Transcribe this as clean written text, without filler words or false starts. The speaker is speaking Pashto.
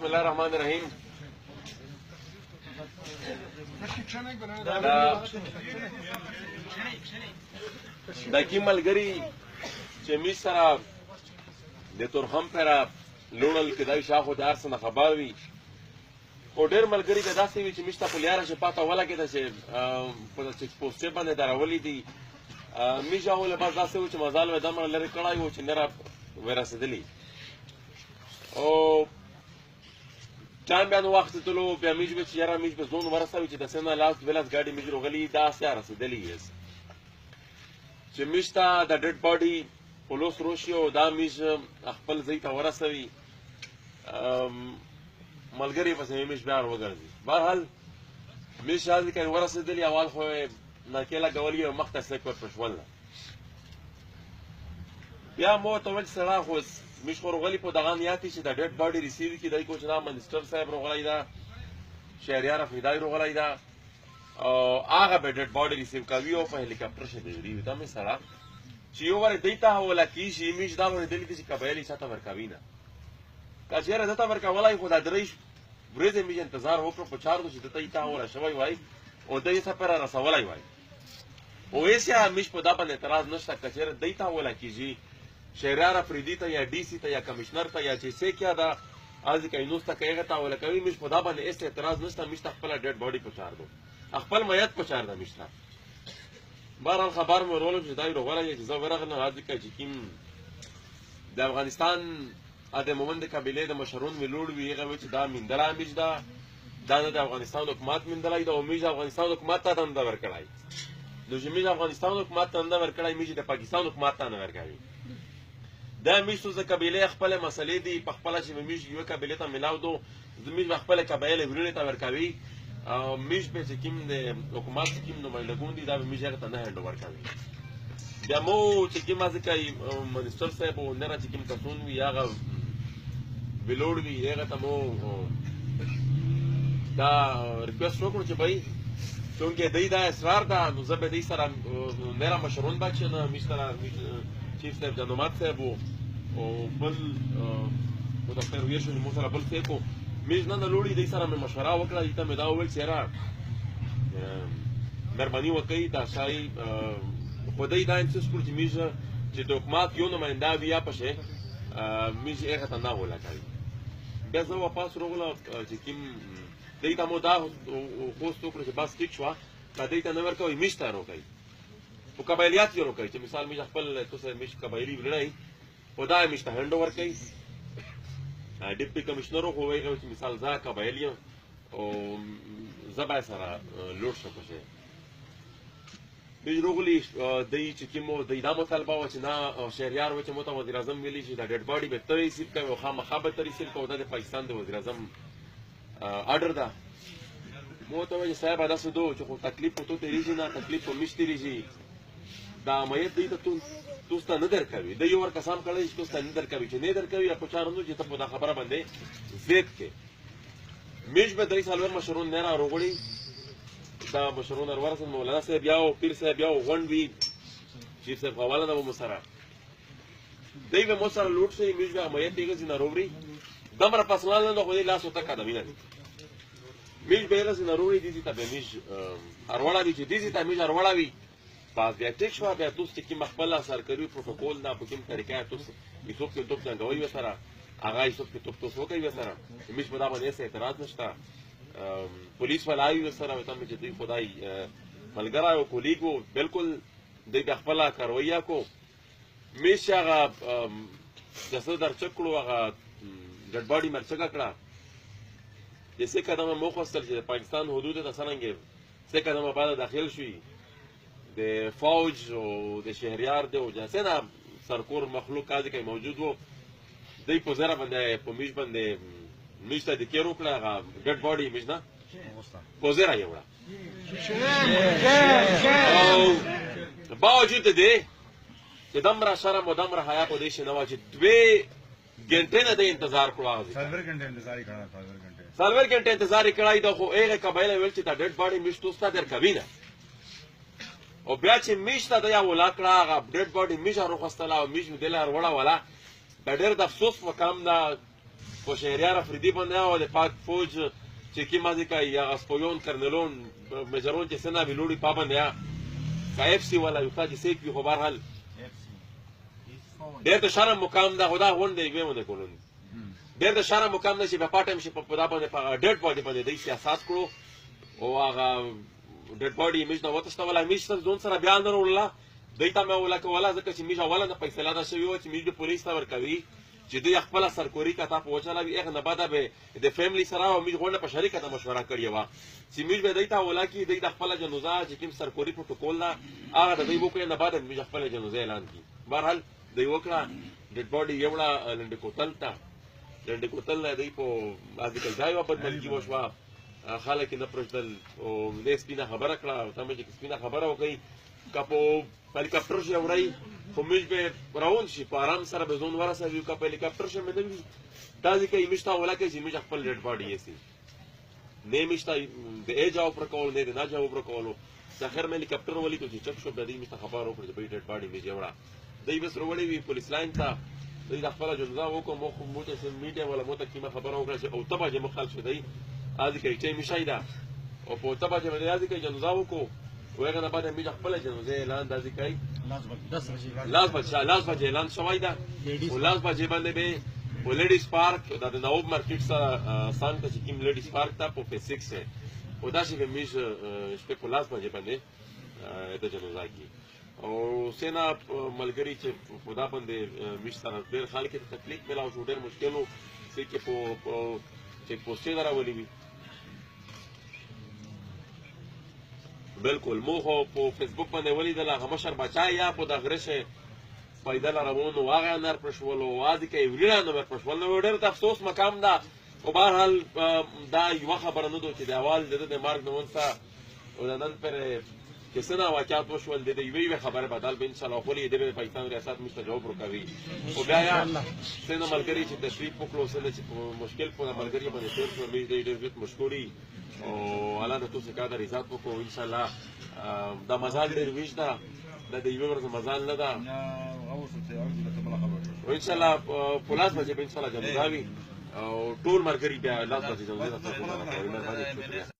بسم الله الرحمن الرحیم. دا کی ملګری چې می سره د تورخم پر لوړل کې دای شاخو د ارسنه خبر وي، خو ډېر ملګري به داسې وي چې مشته په لیاره چې پاته ولګېده چې په چیک پوسټ باندې درولې دي. میشه هغو لباس داسې و چې مزال مې دمره لرې کړی و چې نه را ورسېدلي او ټایم بیا نو واخیستلو. بیا میش به چې یاره میش به ځون ورسوي چې د سینه لاس دوه لاس ګاډي میش روغلي داسې رسېدلي یس چې میش ته د ډیډ باډي پولوس روشي او دا میش خپل ځای ته ورسوي. ملګري پسې میش بیا وګرځي. بهرحال میش هسې که ورسېدلي اول خو یې ناکې لګولي او مخته سلک ور پښول. بیا مو ورته وویل چې سړی خو میش خو روغلي په دغه نیاتي چې د ډیډ باډي ریسیو کړي. دی کو چې دا منسټر صاحب روغلی ده، شهریار افریدی روغلی ده او هغه به ډیډ باډي ریسیو کوي او په هلیکاپټر شي به وړي. ته مې سړی چې یو وارې دی ته حواله کېږي، میش دا اورېدلي دي چې قبایل یې چاته ورکوي نه. که چېرې ده ته ورکولی خو دا درې ورځې میش انتظار وکړو په چارو چې ده ته یې ته حواله شوی وای او دی یې سفر رسولی وای. او هېڅ یا میش په دا باندې اعتراض نشته که چېرې دی ته حواله کېږي، شهریار افریدي ته یا ډي سي ته یا کمشنر ته یا چې څه کیا ده هسې که نوس ته که هغه ته حواله کوي، میش په دا باندې هېڅ اعتراض نشته. میش ته خپله ډیډ باډي په چار دو، خپل میت په چار ده میش ته. بهرحال خبر مې ورولم چې دا یې روغلی دی چې زه ورغلم هسې که چې کوم د افغانستان د مومند قبیلې د مشرون مې لوړ وي، هغه وایي چې دا میندلی میش ده، دا نه د افغانستان حکومت میندلی ده او میش د افغانستان حکومت ته دنده ورکړی. نو چې میش د افغانستان حکومت ته دنده ورکړی، میش د پاکستان حکومت ته نه ورکوي. دا میش څه قبیلې خپلې مسلې دي، په خپله چې به میش یوې قبیلې ته ملاو دو، میش به خپلې قبایلې وروڼې ته ورکوي او میش به چې کوم د حکومت چې کوم نمایندګان دي دا به میش هغه ته نه هینډ ورکوي. بیا مو چې کوم هسې کوي منسټر صاحب او نره چې کوم کسون وي هغه ویلوړ وي، هغه ته مو دا ریکویسټ وکړو چې بھائی چونکه دی دا اصرار ده نو زه به دی سره نره مشرون به چې نه میش سره چیف صاحب جنومات صاحب او بل مدافع ویې شو مو سره بل څه کو میش نه لوړي دی سره مې مشوره وکړه. دې ته مې دا وویل چې یاره مهرباني وکړئ دا شای خو دی دا انسست کړو چې میش چې د حکومت یو نماینده وي یا پشې میش هغه ته نه ولا کوي. بیا زه واپس روغله چې کوم دی ته مو دا خواست وکړو چې بس ټیک شوه که دی ته نه ورکوي میش ته روکوي، خو قبایلیات یې روکوي چې مثال میش خپل تاسو میش قبایلي وړی خو دا میش ته هنډ ورکوي. ډپټي کمشنر خو وایي چې مثال زه قبایل یم او زه به سره لوټ شم پشې. دوی روغلي دی چې کوم دی دا مطالبه وه چې نه شهریار و چې مو ته وزیراعظم ویلي چې دا ډیډ باډي به ته ریسیو کوې او خامخا به ته ریسیو کوې، دا د پاکستان د وزیراعظم ارډر ده. مو ته وایي چې صاحب داسې دو چې خو تکلیف خو تو تېرېږي نه، تکلیف خو میش تېرېږي، دا میت دی ته توس ته نه درکوي. دی یو ور قسم کړی چې توس ته نه درکوي، چې نه درکوي یا په چا نو چې ته په دا خبره باندې زید کې. میش به درې څلور مشرون نه را روغړي، دا مشرون ورسېد، مولانا صاحب یو پیر صاحب یو غونډ وي، چیف صاحب حواله ده مو سره، دی به مو سره لوټ شي. میش به میت هغه ځای نه روړي، دمره پسلان نه خو دې لاس ورته قدمي نه دي. میش به هغه ځای نه روړي، دې ځای ته به میش اروړه وي، چې دې ځای ته میش اروړه وي بس بیا ټیک شوه. بیا توس چې کوم خپله سرکاري پروتوکول ده په کوم طریقه توس حساب کتاب څنګه ورسره هغه حساب کتاب توس وکوي ورسره. میش په دا باندې هېڅ اعتراض نشته. پولیس والا وي ورسره، ورته مې چې دوی خدای ملګری او کولیګ و، بالکل دوی بیا خپله کاروایي کو. میش هغه جسد درچک کړو، هغه ډیډ باډي مرچکه کړه. د څه قدمه مو وخوستل چې د پاکستان حدود ته څرنګه څه قدمه بعد داخل شوي د فوج او د شهریار دی او جسد سرکور مخلوق هسې که موجود و، دی په زره باندې په میش باندې میش ته د کیر وکړه، هغه ډیډ باډي میش نه په زره یې وړه. او باوجود د دې چې دمره شرم او دمره حیا په دې شي نه وه چې دوې ګنټې نه دی انتظار کړو، هغه ځای څلور ګنټې انتظار یې کړی، څلور ګنټې انتظار یې کړی ده. خو هغې قبایل ویل چې دا ډیډ باډي میش توس ته درکوي نه. او بیا چې میش ته دی ولا کړه، هغه ډیډ باډي میش راوخوستله او میش مې دې له وړه وله. دا ډېر د افسوس مقام ده په شهریار افریدي باندې او د پاک فوج چې کی مازی کوي هغه سپویون کرنلون میجرون چې سنا ویلوړي پابند یا که اف سي والا یو چې سیک وي، خو بهرحال ډېر د شرم مقام ده. خو دا غونډه یې ونه کولون، ډېر د شرم مقام ده چې په پاټم شي په دا باندې په ډیډ باډي باندې دی سیاست کړو او هغه ډیډ باډي میش نه وتښتوله. میش سره ځون سره بیا نه وروړله، دوی ته مې ولا کوله ځکه چې میش اوله نه فیصله ده شوې وه چې میش به پولیس ته ورکوي چې دوی خپله سرکوري کتا په وچلوي. هغه نه بعده به د فیملی سره او میش غونډه په شریکه د مشوره کړې وه چې میش به دوی ته ولا کړي، دوی د خپله جنوزه چې کوم سرکوري پروتوکول ده هغه د دوی وکړي، نه بعده میش خپله جنوزه اعلان کړي. بهرحال دوی وکړه، ډیډ باډي یې وړه لنډې کوتل ته، لنډې کوتل نه دوی په ازدکل ځای وه، بدمرګي وشوه، خلک یې نه پرېږدل او دې سپینه خبره کړه. ته مې چې سپینه خبره وکړئ که په هلیکاپټر شي وړئ خو موږ به روان شي په آرام سره به ځون ورسوي، که په هلیکاپټر شي مې نه وي دا ځکه یې موږ ته ولا کوي چې موږ خپل ډیډ باډي یې سي نه موږ ته د ای جواب ورکولو نه د نه جواب ورکولو. چې اخر مې هلیکاپټر ولیدو چې چک شو، بیا دوی موږ ته خبر وکړو چې بھائی ډیډ باډي مې وړه. دوی بس وروړې وي پولیس لاین ته، دوی د خپله جنازه وکړو. مو خو موږ ته میډیا والا مو ته کیمه خبره وکړه چې اوته بجې مو خلک شو دی ازي کوي چې مشای ده او په اوته بجې باندې ازي کوي جنازه وکړو. وهغه نه بعد مې خپله جنازه اعلان د ازي کوي لاس بجې اعلان شوی ده. او لاس بجې باندې به په لیډیز پارک دا د نوب مارکیټ سره څنګ ته چې کوم لیډیز پارک ته په فیس 6 او داسې به مې شپې په لاس بجې باندې د جنازه کړي. او سینا ملګری چې په دا باندې مش سره ډېر خلک ته تکلیف ملاو شو، ډېر مشکل و چې کې په چیک پوسټ راولي وي. بالکل مو خو په فیسبوک باندې ولیدل هغه مشر بچا یا په د غره شه پیدل روان و هغه نر پرشولو وازي کې وریړه نو پرشول. نو ډېر د افسوس مقام ده. خو بهرحال دا یوه خبره نه ده چې د اول د ده د مرګ نه ونسه او د نن پرې چې څه واقعات وشول د یوې یوې خبرې بدل به انشاءالله خولې د به پاکستان ریاست موږ ته جواب ورکوي. خو بیا یا څه نه ملګري چې تشریف وکړو، څه نه چې مشکل په ملګري باندې تېر شو، موږ ډېر زیات مشکوري او الله د تاسو قدر عزت وکړو. انشاءالله دا مزال ډېر ویش ده، دا د یوې ورځې مزال نه ده. او انشاءالله په لاس بجې به انشاءالله جنازه وي او ټول ملګري بیا لاس بجې جنازه ته مهرباني. شکریه.